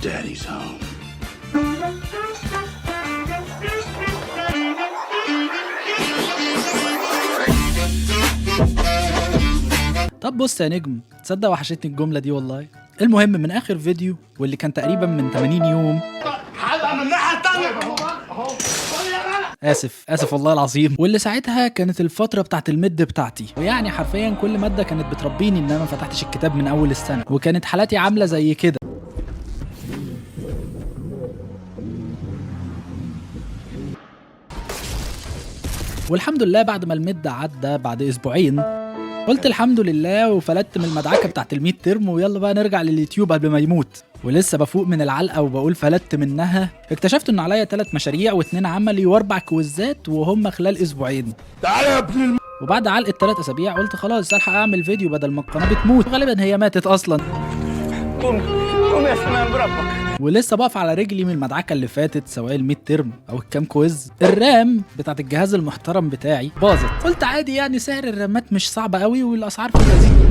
Daddy's home. طب بص يا نجم، تصدق وحشتني الجملة دي والله. المهم من اخر فيديو واللي كان تقريبا من 80 يوم، اسف اسف والله العظيم، واللي ساعتها كانت الفترة بتاعت ال mid بتاعتي، ويعني حرفيا كل مادة كانت بتربيني ان انا ما فتحتش الكتاب من اول السنة، وكانت حالاتي عامله زي كده. والحمد لله بعد ما ال mid عدى بعد اسبوعين قلت الحمد لله وفلتت من المدعكه بتاعت ال midterm، ويلا بقى نرجع لليوتيوب قبل ما يموت. ولسه بفوق من العلقة وبقول فلتت منها، اكتشفت ان عليا 3 مشاريع و2 عملي و4 كويزات وهم خلال اسبوعين. تعالى يا ابن وبعد علقه 3 اسابيع قلت خلاص الحق اعمل فيديو بدل ما القناة بتموت، غالبا هي ماتت اصلا. قوم قوم يا سلام بربك. ولسه بقف على رجلي من المدعكه اللي فاتت سواء ال midterm او الكام quiz، ال RAM بتاعت الجهاز المحترم بتاعي باظت. قلت عادي يعني سعر الرامات مش صعب قوي والاسعار في اللذيذ.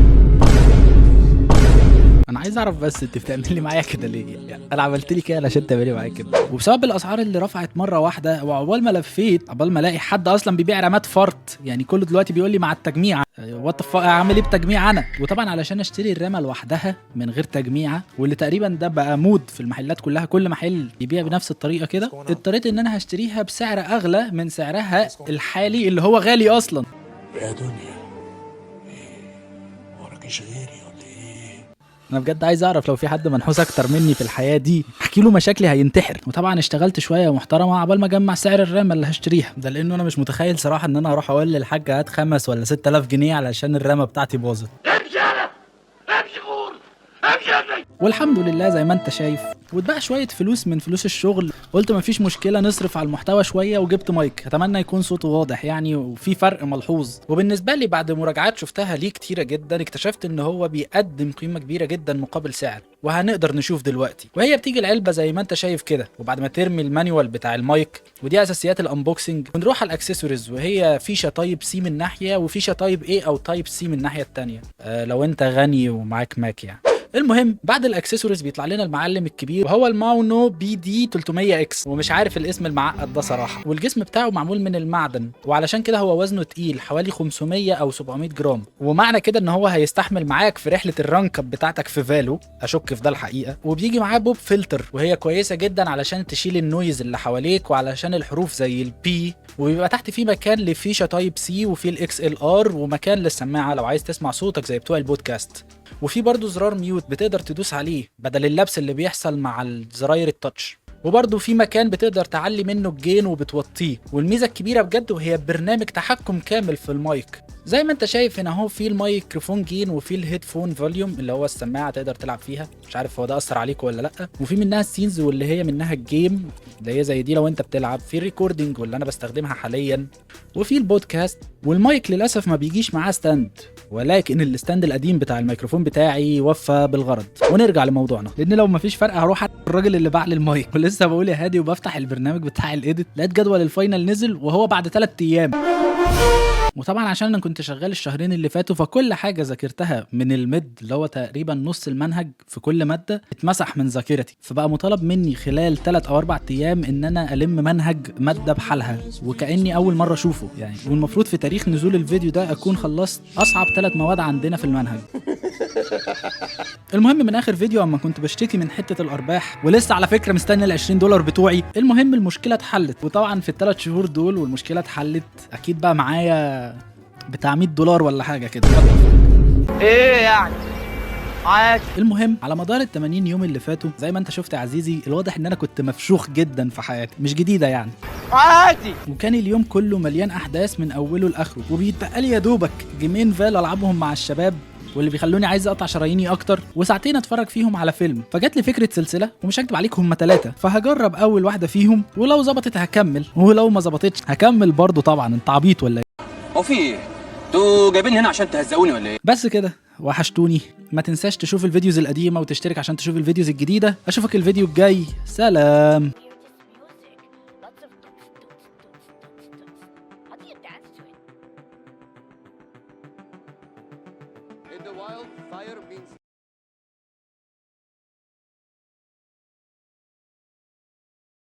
انا عايز اعرف بس انت بتعملي معايا كده ليه؟ يعني انا عملت لي كده علشان تعملي معايا كده. وبسبب الاسعار اللي رفعت مرة واحدة، وعقبال ما لفيت عقبال ما الاقي حد اصلا بيبيع رامات فرط، يعني كله دلوقتي بيقول لي مع التجميع، what اعمل ايه بتجميع انا؟ وطبعا علشان اشتري الرامه لوحدها من غير تجميعه، واللي تقريبا ده بقى mood في المحلات كلها، كل محل يبيع بنفس الطريقة كده، اضطريت ان انا هشتريها بسعر اغلى من سعرها الحالي اللي هو غالي اصلا. يا دنيا، إيه وراكيش غيري ولا ايه؟ انا بجد عايز اعرف لو في حد منحوس اكتر مني في الحياة دي، احكي له مشاكلي هينتحر. وطبعا اشتغلت شوية محترمه عبال ما اجمع سعر الرامه اللي هشتريها ده، لانه انا مش متخيل صراحة ان انا هروح اقول للحاج هات 5 ولا 6000 جنيه علشان الرامه بتاعتي باظت. والحمد لله زي ما انت شايف، واتبقى شوية فلوس من فلوس الشغل، قلت مفيش مشكلة نصرف على المحتوى شوية، وجبت مايك اتمنى يكون صوته واضح يعني وفي فرق ملحوظ. وبالنسبة لي بعد مراجعات شفتها ليه كتيرة جدا، اكتشفت ان هو بيقدم قيمة كبيرة جدا مقابل سعر، وهنقدر نشوف دلوقتي. وهي بتيجي العلبة زي ما انت شايف كده، وبعد ما ترمي ال manual بتاع المايك، ودي اساسيات ال unboxing، ونروح على الاكسسوارز، وهي فيشه type C من ناحية وفيشه type A او type C من الناحية الثانية، لو انت غني ومعاك ماك يعني. المهم بعد الاكسسوارز بيطلع لنا المعلم الكبير، وهو ال Maono PD 300 X، ومش عارف الاسم المعقد ده صراحة. والجسم بتاعه معمول من المعدن، وعلشان كده هو وزنه تقيل حوالي 500 او 700 جرام، ومعنى كده ان هو هيستحمل معاك في رحله ال rank up بتاعتك في Valo، اشك في ده الحقيقة. وبيجي معاه pop filter، وهي كويسة جدا علشان تشيل ال noise اللي حواليك وعلشان الحروف زي ال P. وبيبقى تحت فيه مكان لفيشه type C وفي ال XLR، ومكان للسماعه لو عايز تسمع صوتك زي بتوع البودكاست. وفي برضه زرار mute بتقدر تدوس عليه بدل اللبس اللي بيحصل مع الزراير ال touch. وبرضه في مكان بتقدر تعلي منه ال gain وبتوطيه. والميزة الكبيرة بجد وهي برنامج تحكم كامل في المايك زي ما انت شايف هنا اهو، في ال microphone gain وفي ال headphone volume اللي هو السماعة تقدر تلعب فيها، مش عارف هو ده اثر عليك ولا لا. وفي منها ال scenes واللي هي منها ال game اللي هي زي دي لو انت بتلعب، في ال recording واللي انا بستخدمها حاليا، وفي البودكاست. والمايك للاسف ما بيجيش معاه stand، ولكن ال stand القديم بتاع الميكروفون بتاعي وفى بالغرض. ونرجع لموضوعنا، لان لو مفيش فرق هروح الراجل اللي باع لي المايك. ولسه بقول يا هادي وبفتح البرنامج بتاع ال edit، لقيت جدول ال final نزل وهو بعد 3 ايام. وطبعا عشان انا كنت شغال الشهرين اللي فاتوا، فكل حاجة ذاكرتها من ال mid اللي هو تقريبا نص المنهج في كل مادة اتمسح من ذاكرتي، فبقى مطالب مني خلال 3 او 4 ايام ان انا الم منهج مادة بحالها وكاني اول مرة اشوفه يعني. والمفروض في تاريخ نزول الفيديو ده اكون خلصت اصعب 3 مواد عندنا في المنهج. المهم من اخر فيديو اما كنت بشتكي من حتة الارباح، ولسه على فكرة مستني ال 20 دولار بتوعي، المهم المشكلة اتحلت. وطبعا في ال3 شهور دول والمشكلة اتحلت اكيد بقى معايا بتاع 100 دولار ولا حاجة كده. ايه يعني؟ عادي. المهم على مدار ال 80 يوم اللي فاتوا زي ما انت شفت يا عزيزي، الواضح ان انا كنت مفشوخ جدا في حياتي، مش جديدة يعني، عادي. وكان اليوم كله مليان احداث من اوله لاخره، وبيتبقى لي يا دوبك جيمين Valo العبهم مع الشباب واللي بيخلوني عايز اقطع شراييني اكتر، وساعتين اتفرج فيهم على فيلم. فجات لي فكرة سلسلة، ومش هكدب عليك هم 3، فهجرب اول واحدة فيهم، ولو ظبطت هكمل، ولو ما ظبطتش هكمل برضه طبعا. انت عبيط ولا ايه؟ هو في ايه؟ انتوا جايبين هنا عشان تهزقوني ولا ايه؟ بس كده، وحشتوني. ما تنساش تشوف ال videos القديمة وتشترك عشان تشوف ال videos الجديدة. اشوفك الفيديو الجاي، سلام.